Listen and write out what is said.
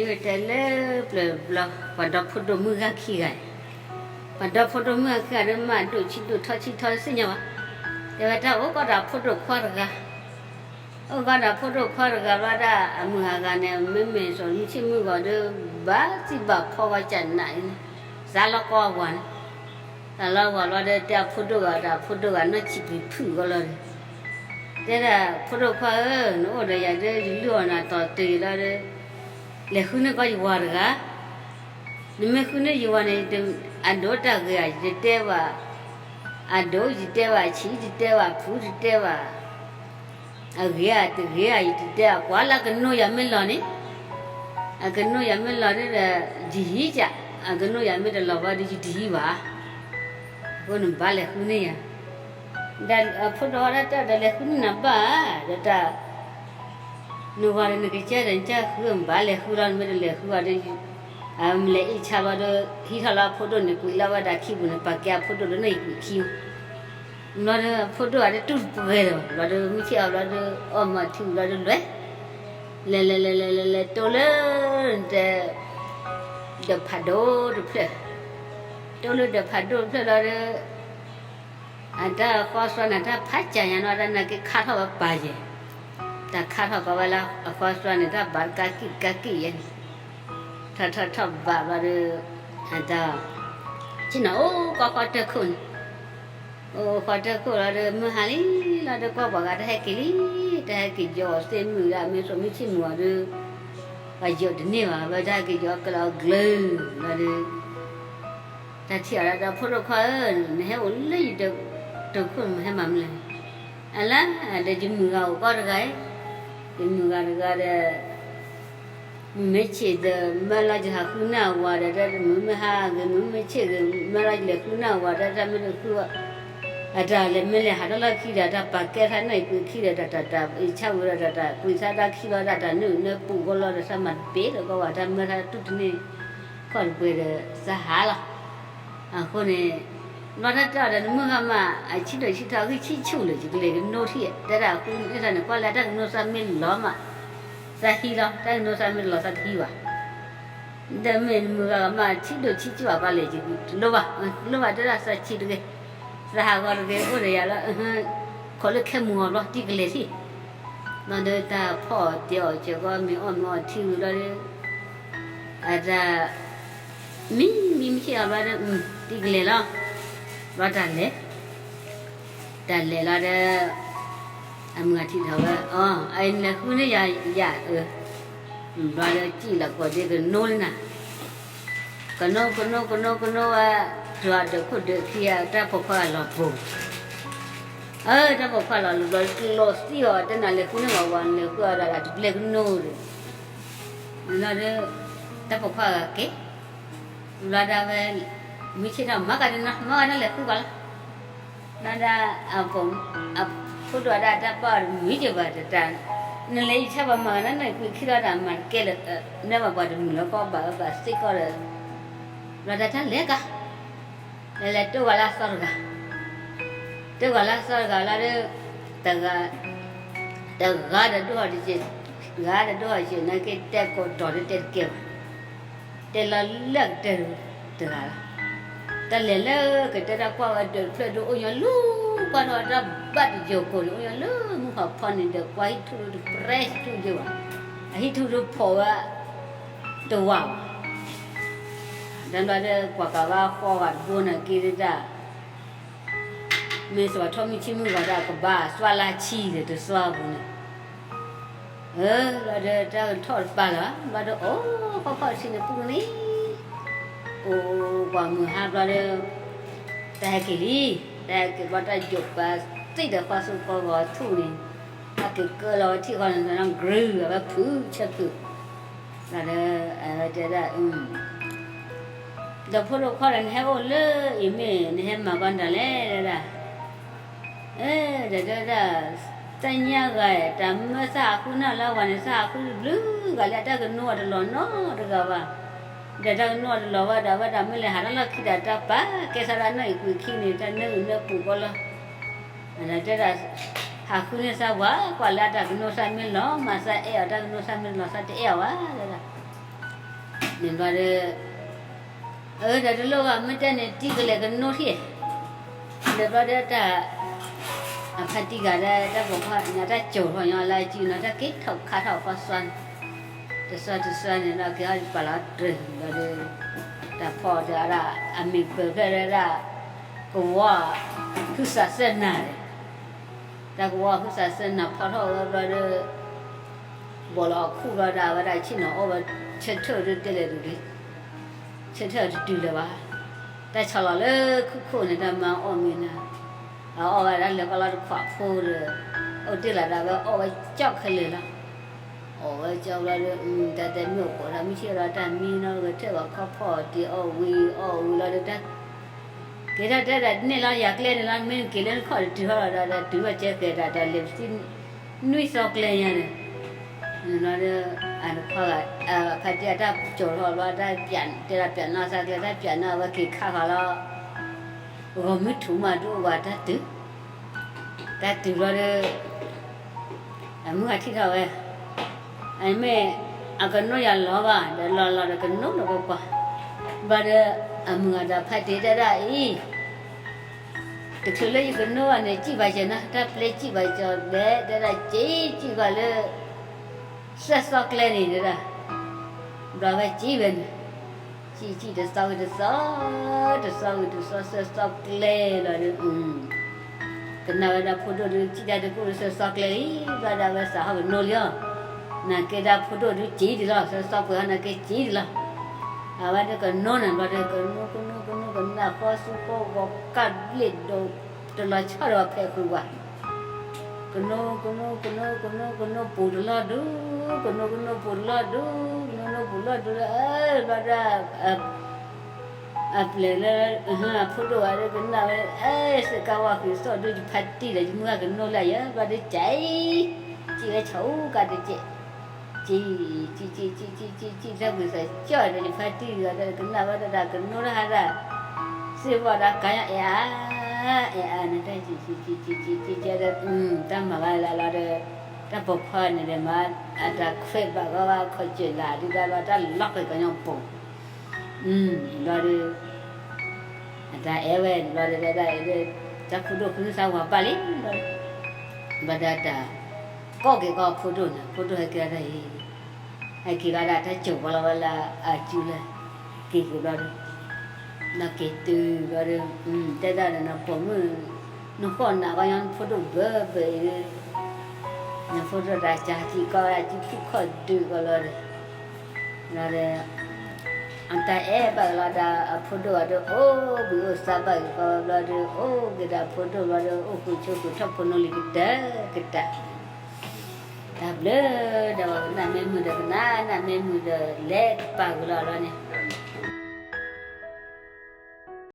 တဲလၢပျၢၤဘျီ ပှၤဒီဖိဒိၣ်မုၣ်ဂၤခံဂၤ, ပှၤဒီဖိဒိၣ်မုၣ်ဂၤခံဂၤဒီး မၤဒိၣ်ဆံးဒိၣ်ထီဆံးထီတသ့ၣ်ညါဘၣ်, တဲဝဲတၢ်အိၣ်ကီးဒီးဖိဒိၣ်ခွါတဂၤ, အိၣ်ကီးဒီးဖိဒိၣ်ခွါတဂၤဘျီဒၣ် အမုၢ်ဂၤဂၤန့ၣ် မ့မ့ၢ်စီၤမုၢ်ဆ့ၣ်မုၢ်ဂီၤဒီး ဘၣ်သံဘၣ်ဖီဂီၤကနးအံၤန့ၣ်, စးလီၤကီးအဝၤန့ၣ် တၢ်လီၤဝၤလီၤဒီး တဲအဖိဒိၣ်ဂၤဒီး အဖိဒိၣ်ဂၤနီၢ်ဆံးပံၤဖုၣ်ဂီၤလီၤဒီး, တဲဒၣ်ဖိဒိၣ်ခွါဧၢ, နအိၣ်ဒီးယၤဒီး ယလုၢ်အီၣ်နၤတီၤတ့ၢ်လီၤဒီး, လဲၤဃုန့ၢ်ကီးယဝၤတဂၤ, နမ့ၢ်ဃုန့ၢ်ယဝၤန့ၣ် အဒိးတၢ်ဂ့ၤဧါ ယတတဲဘၣ်, အဒိးယတတဲဘၣ် အဆံးယတတဲဘၣ် အဖုၣ်ယတတဲဘၣ် အဂ့ၤဧါတဂ့ၤဧါ ယတတဲဘၣ် ကွၢ်လၢအကနိးယၤမ့ၢ်လီၤန့ၣ်, အကနိးယၤမ့ၢ်လီၤန့ၣ်ဒီး ယဟံးကး, အကနိးယၤမ့ၢ်တလီၤဘၣ်ဒီး ယတဟံးဘၣ်, အဃိနဘၣ်လဲၤဃုန့ၢ်ယၤ, ဒီးအဖိဒိၣ်ခွါတၢ်တဲဒီး လဲၤဃုန့ၢ်နၤဘၣ်ဧါ, ဒီးတၢ် နဝၤဒီးနကစၢ်ဒီး နကစၢ်ဃုနဘၣ်လဲၤဃုလီၤ နမ့ၢ်တလဲၤဃုဘၣ်ဒီး, အမ့ၢ်လဲၤအ့ၣ်ဆါဘျီဒီး ဟံးထီၣ်လၢအဖိဒိၣ်န့ၣ် ကွံာ်လီၤဝဲဒၣ်ခံပူၤန့ၣ် ပာ်ကဲအဖိဒိၣ်လၢနီၢ်အံၤကွံာ်ခံ, ဘျီဒီးအဖိဒိၣ်ဂၤဒီးတူၢ်တပှဲၤဒီး ဘျီဒီးမုၢ်ဆ့ၣ်အီၤဘျီဒီး အီၣ်မၤထံဘျီဒီးလဲၤ, လဲၤလဲၤလဲၤလဲၤလဲၤလဲၤ တိၢ်လၢ တဲ ဒီးဖးဒိၣ်တဖျၢၣ်, တိၢ်လၢဒီးဖးဒိၣ်တဖျၢၣ်လီၤဒီး အတၢ်ဃီစွါန့ၣ် တၢ်ဖးကၢ်ညါနီၤ တၢ်နာ်က့ခါထီၣ်ဝဲပာ်ယဲၢ်, တၢ်ခါထီၣ်ကီးဝဲလၢအဃီစွါန့ၣ် တၢ်ဘၣ်တကးကံၣ်တကးကံၣ်ယဲၢ်န့ၣ်, ထီၣ်ထီၣ်ထီၣ်ဘၣ်ဘျီဒီး အတၢ် ဆ့ၣ်နီၤအိၣ်ကီးဃီတၢၢ်ခိၣ်န့ၣ်, အိၣ်ဃီတၢၢ်ခိၣ်လီၤဒီး မုၢ်ဟါလံလီၤဒီး ကွၢ်ပှၤဂၤတၢ်ဟဲက့ၤလံ, တၢ်ဟဲက့ၤယီၤအီၤသ့ၣ်မုၢ်ဒၣ် မ့ၢ်စိာ်မုၢ်ဆ့ၣ်မုၢ်အီၤဒီး ပှၤယီၤတန့ၢ်ဘၣ် ဘျီတၢ်ဟဲက့ၤယီၤအီၤကလီၤအီၤကျၢၤလီၤဒီး တၢ်ထံၣ်အီၤဒၣ်ဒီး ဖိဒိၣ်ခွါဧၢ, နဟဲအိၣ်လၢယတၢ်ခိၣ်န့ၣ် မ့ၢ်ဟဲမၤမနုၤလဲၣ်, အလါဒီးယမုၢ်ဂၤအိၣ်ကီးတဂၤအံၤ, ယမုၢ်ဂၤတဂၤဒီး မုၢ်မ့ၢ်ဆ့ၣ်ဒီး မၢလီၤယဟးဃုန့ၢ်အဝၤဒီး တၢ်မုၢ်မ့ၢ်ဟါဂ့ၤ မုၢ်မ့ၢ်ဆ့ၣ်ဂ့ၤ မၢလီၤယလဲၤဃုန့ၢ်အဝၤ တၢ်တၢ်မ့ၢ်တဃု အတၢ်လဲၤမ့ၢ်လဲၤဟးထီၣ်လီၢ်ခံဒီး တၢ်ပာ်ကဲထီၣ်နီၢ်အံၤကွံာ်ခံဒီး တၢ်တၢ်တၢ်အံၤဆၣ်ဝဲဒီး တၢ်တၢ်ကွံာ်ဆၣ်တၢ်ခံလီၤ တၢ်တၢ်နုာ်နၢပူၤဂီၢ်လီၤဒီး တၢ်မၤတပ့ၤဒီးကီးဝဲ တၢ်မၢတၢ်တူၢ်တန့ၢ် ခီၣ်တပှဲၤဒီး စးဟးလီၤ. အဃိန့ၣ် ဘျီတၢ်တဲအီၤဒီး နမုၢ်ဂၤမး အဆံးဒိၣ်ဆံးထီၣ်ဂံၢ်ဆံးဆူၣ်လၢာ် ယကလဲၤကနိထံၣ် တဲဒၣ်အဃိန့ၣ် တၢ်န့ၣ် ကွၢ်လၢတၢ်ကနိစၢ်မ့ၢ်လီၤမး သးဟံးလီၤ တၢ်ကနိစၢ်မ့ၢ်လီၤသးတဟံးဘၣ် ဒီးမ့ၢ်နမုၢ်ဂၤမး ဆံးဒိၣ်ဆံးဆူၣ်ဘၣ် ပှၤလဲၤယတလိၣ်ဘၣ် တလိၣ်ဘၣ် တဲဒၣ်သးဆံးတဂ့ၤ သးဟးဂီၤတဂ့ၤ အိၣ်ဒီးယၤလၢ ခိးလၢခဲမုၢ်ဂီၤဘျီ တံၤကလဲၤထံၣ် ဘျီဒီးတၢ်ဖီၣ်အီၤတဲအီၤစ့ၢ်ကီး မ့ၢ်အီၣ်မ့ၢ်အီထံဝံၤဘျီဒီး အတၢ် မံမံမံဆ့ၣ်အီၤဘျီဒီး တံၤကလဲၤလီၤ ဘျီတၢ်လဲၤ တၢ်လဲၤလီၤဒီး အမုၢ်ဂၤထံၣ်ထီၣ်ဝဲ အအံၤနလဲၤဃုန့ၢ်ယၤ ယၤအၢ ဘျီဒီးစံၣ်လီၤကိးဒ့ကနိလံနၤ ကနိကနိကနိကနိဝဲ တၢ်ဒၢးခိၣ်ဒၢးခံ တၢ်ပိာ်ခွါဂၤလီၤပူၤ အၢ တၢ်ပိာ်ခွါလီၤလူၤဘျီ လီၤသံအီၤ တဲနၤလဲၤဃုန့ၢ်ဝဲဝဲ နလဲၤဃုအီၤဒီး တဘျဲကနိဒီး လီၤဒီး တၢ်ပိာ်ခွါဂၤက့ၤ ဘျီဒၣ်ဝဲ မုၢ်ဆ့ၣ်ထီၣ်မၤကဒီးနီၤ မၤကဒီးလဲၤဃုပှၤလီၤ ဘျီဒၣ် အဖိဒိၣ်ဒၣ်တၢ်ဘၣ်အီၤတမံၤက့ၤဘၣ်တတၢ် နလဲၤယဆၣ်ပှၤမၤကဒီးနီၢ်အံၤကွံာ်ခံလီၤတၢ်မၤတကဲလၢာ် နမၤပှၤတမုာ်လၢၤကီးဘၣ်အၢဘၣ်သ့ကီးဒီး ဘျီဒၣ်တၢ်လဲၤကါ လဲၤလဲၤတိၢ်ဂၤလၢအသီတဂၤ တိၢ်ဂၤလၢအသီတဂၤလီၤဒီး တဂၤ တဂၤဒီးဒိၣ်ဟီၣ်တက့ၢ် ဂၤဒီးဒိၣ်ဟီၣ်တက့ၢ် နာ်က့တဲကိးတီၤဒီးတဲတကဲဘၣ် တဲလီၤလၢကတၢၢ်တဂၤလီၤ တၢ်လဲၤလၢကတၢၢ်တၢ်ကွၢ်ဝဲဒၢးတဖျၢၣ်ဒီးအိၣ်ညီလၢ ကွၢ်ထီၣ်တၢ်ဘၣ်တယိာ်ကိာ်န့ၣ် အိၣ်ညီလၢမုၢ်ဟီၣ်ဖီန့ၣ်ဒီး ကွၢ်ဟံၣ်ထူၣ်ဒီးတပြဲးထူၣ်ယိာ်ဘၣ် အဟံၣ်ထူၣ်ဒီးဖီၣ်ဝဲ တဝၢ်ဘၣ် တဘျီဒီး ပှၤကဘၣ်ဃီဂၤတဘိန့ၣ်က့ၤဒၣ် မ့ၢ်စီၤပၤထီၣ်မုၢ်ဆ့ၣ်မုၢ်ဂီၤဒီး ကဘၣ်သွၣ်လၢဆံဒီးတသွၣ်ပူၤန့ၣ် အၢ ဘျီဒီးတၢ်ထီၣ်တပာ်လၢၤ ဘျီဒီးအိၣ်ခီၣ်ခီၣ်ဆံန့ၣ်ပူၤန့ၣ် အိၣ်ပှၤမုၢ်ဟါဘျီဒီး တၢ်ဟဲက့ၤလံ တၢ်ဟဲက့ၤဘျီတၢ်ယိာ်ပာ်သ့ၣ်ဒီးဃီဆူကီၢ်ဂီၤထူၣ်န့ၣ် တၢ်က့ၤကၢလီၤဝဲထံၣ်ဃီန့ၣ် ဂရုအဝဲဖုဆဲဖု ဘျီဒီး အဝဲတဲဒၣ် ဒီးဖိဒိၣ်ခွါဒီး နဟဲအိၣ်လၢအံၤမ့ၢ် နဟဲမၤကီးနတၢ်လဲၣ်ဒၣ် ဒီးတဲဒၣ် သ့ၣ်ညါဂၤ တၢ်မၢသးဟးဃုန့ၢ်လၢအဝၤန့ၣ် သးဟးဃုတဘျုးဂၤလၢ တၢ်ကနိအီၤတလီၤနီတဂၤဘၣ် ဒီးတၢ်ကနိအီၤတလီၤဘၣ်ဒီး အဝဲဒၣ်မ့ၢ်လဲၤဟးထီၣ်လီၢ်ခံဒီး တၢ်ပာ်ကဲသးဒၣ်နီၢ်အံၤကွံာ်ခံန့ၣ် တၢ်နၢအုၣ်နၢပူၤကီလီၤ တဲဒၣ် ဟးဃုန့ၢ်သးဝၤ ကွၢ်လၢအတၢ်ကနိသးမ့ၢ်လီၤ မၤသးအဲၣ်အီၤ တၢ်ကနိသးမ့ၢ်တလီၤ သးတအဲၣ်အီၤဘၣ် တဲဒၣ် န့ၣ်ဘျီဒီး အၢ ဒီးတလိၣ်ဘၣ် မ့ၢ်တဲန့ၣ် တံၤကလဲၤကနိထံၣ်, ဒီးဘျီဒီးတၢ် အဖါတံၢ်ဂၤဒီးတၢ်ပိာ်ခွါန့ၣ် တၢ်စိာ်ထီၣ်ညီလၢအစုနီၤ တၢ်က့ၤထီၣ်ခးထီၣ်ဖီစွါန့ၣ်, တစွါတစွါန့ၣ်ဒီးက့ၤအီၣ်ပာ်လီၤတြၢၤဘျီဒီး တၢ်ဖီအီၤဒီးအဒၣ် အမံၤပၢၤဖျၢၣ်ဒီးဒၣ် ကဝီၤ ဟုသးစဲနၤန့ၣ် တၢ်ကဝီၤဟုသးစဲနၤဖီထီၣ်ဝဲဘျီဒီး ဘီၣ်လီၤအခူၣ်ဘျီဒီး အဝဲဒၣ်ဆ့ၣ်နီၤအီၣ်ဝဲ ဆၢထၢၣ်ဒုးတဲလဲၣ်ဒုးဒုး ဆၢထၢၣ်တတုၤလၢၤဘၣ်, တၢ်ဆီၣ်လီၤလၢခုခိၣ်န့ၣ် တၢ်မၤအီၣ်မ့ၢ်နၤ, အအီၣ်ဝဲဒၣ်လၢကီၢ်လီၤတခွးဖိဒီး အိၣ်တ့ၢ်လီၤဒၣ်ဝဲအီၣ်ဝဲကၠီၣ်ခဲလၢာ်လီၤ, အီၣ်ဝဲကၠီၣ်ဘျီဒီး တၢ်တဲမ့ၢ်အိၣ်ကိးဒီးမ့ၢ်ထံၣ်ဒီးတၢ်မံနီၤ ဂဲၤထၢၣ်ဘၣ်ခီဖီၣ်တ့ၢ်အီၣ်ဝံၤအီၣ်ဝံၤလီၤဒီးတၢ် ကဲထီၣ်တဲဒၣ်န့ၣ်လီၤ ယၤကျဲန့ၣ်လီၤ မ့ၢ်က့ၤလၢနခီၣ်တတုၤထီၣ်လီၤဒီး တုၤထီၣ်ကဲကဲဒၣ်တၢ်လဲၤပသံ နွံသီကျဲညါန့ၣ်, န့ၣ်လီၤဒီး အတခီဂၤ ဖါတံၢ်အတၢ်စိာ်ထီၣ်ဘျီ တၢ်ပၠး တဲဒၣ်ပၠးနီၣ်သးကျဲ တၢ်ပၠးနီၣ်အဝဲက့ၤခးဃီၤလီၤ, ဂီၤမုၢ်ထူၣ်မးတအိၣ်ဘၣ်တၢ်တုၤ, တၢ်တုၤဘျီဒီး အမုၢ်ဂၤထံၣ်ထီၣ်ဝဲ, အမ့ၢ် အကနိယၤလီၤဘၣ် ဒီးလီၤလီၤဒီးကနိဒီးပှၤပှၤ, ဘျီဒီး အမုၢ်ဂၤဒီးဖါတံၢ်တဲဒၣ်အံၤ တချုးလၢယကနိဘၣ်န့ၣ် စံၣ်ဘၣ်ကၠီနီၤ တၢ်ပျဲစံၣ်ဘၣ်ကၠီဒီး တဲဒၣ်က့ၤစံၣ်ဘၣ်လၢ သၢသီကျဲန့ၣ်တဲဒၣ်, ဘျီဝဲစံၣ်ဝဲန့ၣ်, စံၣ်စံၣ်တသီဝံၤတသီ, တသီဝံၤတသီ သၢသီကျဲလီၤဒီး ကနၣ်ဝဲဒၣ်ဖိဒိၣ်ဒုး စံၣ်တၢ်တကူၣ်ဒီးသၢသီကျဲလံ, ဘျီဒၣ်ဝဲသးဟီၣ်ကနိလံအီၤ, နာ်က့ဒၣ်ဖိဒိၣ်ဒုးစံၣ်ဒံးလီၤ သၢသီပှဲၤဟီၣ်နာ်က့စံၣ်ဒံးလီၤ, အဝဲဒၣ်ကနိန့ၣ် ဘျီဒီးကနိကနိကနိ ကနၣ်ဃီဆူဖိဂီၤကၢ်ဘျ့ၣ်ဒိး တလီၤဆီဒီးဖဲးဃုာ်ပှၤ ကနိကနိကနိကနိကနိပူၤတလီၢ်ဒုး, ကနိကနိပူၤတလီၢ်ဒုး, ကနိကနိပူၤတလီၢ်ဒုး, အၢ ဘျီဒီး အပျဲၢ်လၢ အဖိဒိၣ်ဝဲဒီးကနၣ်ဝဲ အဲ စ့ၢ်ကီးဝဲဃုာ်သီၣ်ဒုး ယဖါတံၢ်ဒီး ယမုၢ်ဂၤကနိလၢယၤ ဘျီဒီးကၠံ ကၠံဝဲဆၢကါတကဲး ကၠံ ကၠံ ကၠံ ကၠံ လၢဝံသးစူၤဒီး ယဖါတံၢ်ဒီး ကနၣ်ဝဲဒၣ်ကနိတဟါဒၣ် စ့ၢ်ကီးဒီးကါညီအဲၣ်အါ အဲၣ်အါန့ၣ် တၢ်ကၠံ ကၠံ ကၠံ ကၠံ ကၠံ ကၠံဒီး တၢ်မၤဘၣ်လၢလီၤဒီး တၢ်ပိာ်ခွါန့ၣ်ဒီးမၤ အတၢ်ခွဲးဘၣ်ဂီၢ်ဘၣ်ခီၣ်စၢၢ်လၢ်ဒုးဒီး တၢ်လီၤဃဲၤကညီပိာ် ဘျီဒီး အတၢ်အဲၣ်ဝဲန့ၣ်ဘျီဒီး တၢ်ဖိဒိၣ်ဃုနုၢ်သးဝၤဘၣ်လံဘျီဒီး ဘျီဒီးတၢ် ကိးက့ၤကီၢ်ဖိဒိၣ်န့ၣ် ဖိဒိၣ်ဟဲက့ၤဒၣ်တၢ်အံၤ ဟဲက့ၤဘၣ်ဒၣ်တၢ်စိာ်ပှၤလီၤဝဲလၢအစုလၢ က့ၤက့ၤဘျီဒီး နီၢ်က့ၤတုၤဘျီဒီး တဲဒၣ်ဒီးနပိာ်မုၣ် နဃီၣ်နၤကီညီနဖိဒိၣ်ဘၢဘၢအံၤ နဖိဒိၣ်တၢ်ကၢ်စံၣ်ကီးဒၣ်စုဖုၣ်ခီၣ်ဒုးကီးလီၤဒီး လီၤဒီး အတၢ်အဲၣ်ဘၣ်ကလီၤဒီး အဖိဒိၣ်အီၤဒီး အိၣ်ဘှံးအိၣ်သါဘၣ်က့ၤကီးဘျီဒီး အိၣ်က့ၤဒီးအဖိဒိၣ်ဘျီဒီး အိၣ်ဃုာ်ဆိးဃုာ်ထီၣ်ဖိနီၣ်လံၤကတၢၢ်ကတၢၢ် တၢ်ဘျုးဒီးပှၤကနၣ်မ့ၢ်မုာ်ဒီးကနၣ် နၢ်မ့ၢ်မုာ်ဒီးလဲၤပာ်ဂုာ်လီၤလီၤန့ၣ်